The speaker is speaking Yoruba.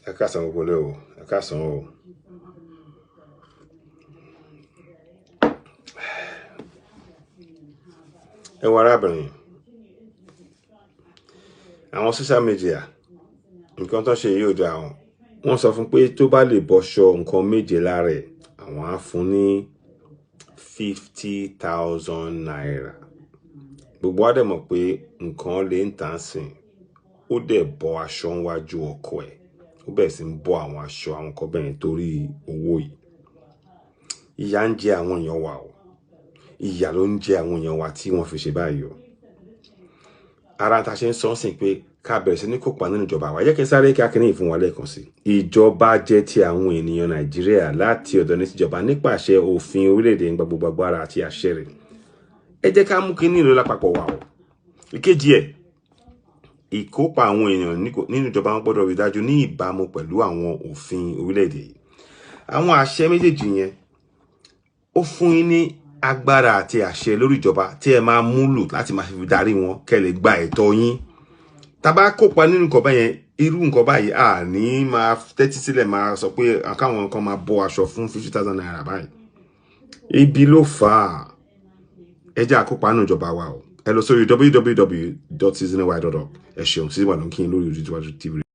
Ẹ káàsán gbogbo lé o, ẹ káàsán o. Ẹ wo arábìnrin, àwọn social media, nǹkan tó ṣe yóò dáa o. Wọ́n sọ fún pé tó bá lè bọ́ṣọ nǹkan méje lára ẹ̀, àwọn á fún ní ₦50,000. Gbogbo wa dẹ̀ mọ̀ pé nǹkan lè ń tà sìn. Ó dẹ̀ bọ́ aṣọ níwájú ọkọ ẹ̀. Ó bẹ̀rẹ̀ sí ń bọ́ àwọn aṣọ àwọn nǹkan bẹ́ẹ̀ torí owó yìí. Ìyà ń jẹ àwọn èèyàn wa o. Ìyà ló ń jẹ àwọn èèyàn wa tí wọ́n fi ṣe báyìí o. Ara ta ṣe ń sọ sìn pé ká bẹ̀rẹ̀ sí ní kópa nínú ìjọba wa. Ẹ jẹ́ kí n sáré kí akíní yìí fún wa lẹ́ẹ̀kan sí. Ìjọba jẹ́ ti àwọn ènìyàn Nàìjíríà láti ọ̀dọ̀ ní tìjọba nípasẹ̀ òfin orílẹ̀-èdè ń gba gbogbo agbára àti àṣẹ rẹ̀. Ẹ jẹ́ ká mú kíní ìlú lápapọ̀ wà o. Ìkejì ẹ̀, ìkópa àwọn èèyàn nínú ìjọba wọn gbọ́dọ̀ rí dájú ní ìbámu pẹ̀lú àwọn òfin orílẹ̀-èdè yìí. Àwọn àṣẹ méjèèjì yẹn ó fún yín ní agbára àti àṣẹ lórí ìjọba tí ẹ máa múlò láti máa fi darí wọn kẹ́ lè gba ẹ̀tọ́ yín. Tá bá kópa nínú nǹkan báyẹn, irú nǹkan báyìí, à ní máa tẹ́tí sílẹ̀ máa sọ pé káwọn kan máa bọ́ aṣọ fún ₦50,000 báyìí. Ibi ló fà á. Ẹ jẹ́ àkópa nínú ìjọba wa o. Ẹ lọ sórí www.seasonny.org. Ẹ ṣeun, Season ló ń kí yín lórí Odùduwà TV.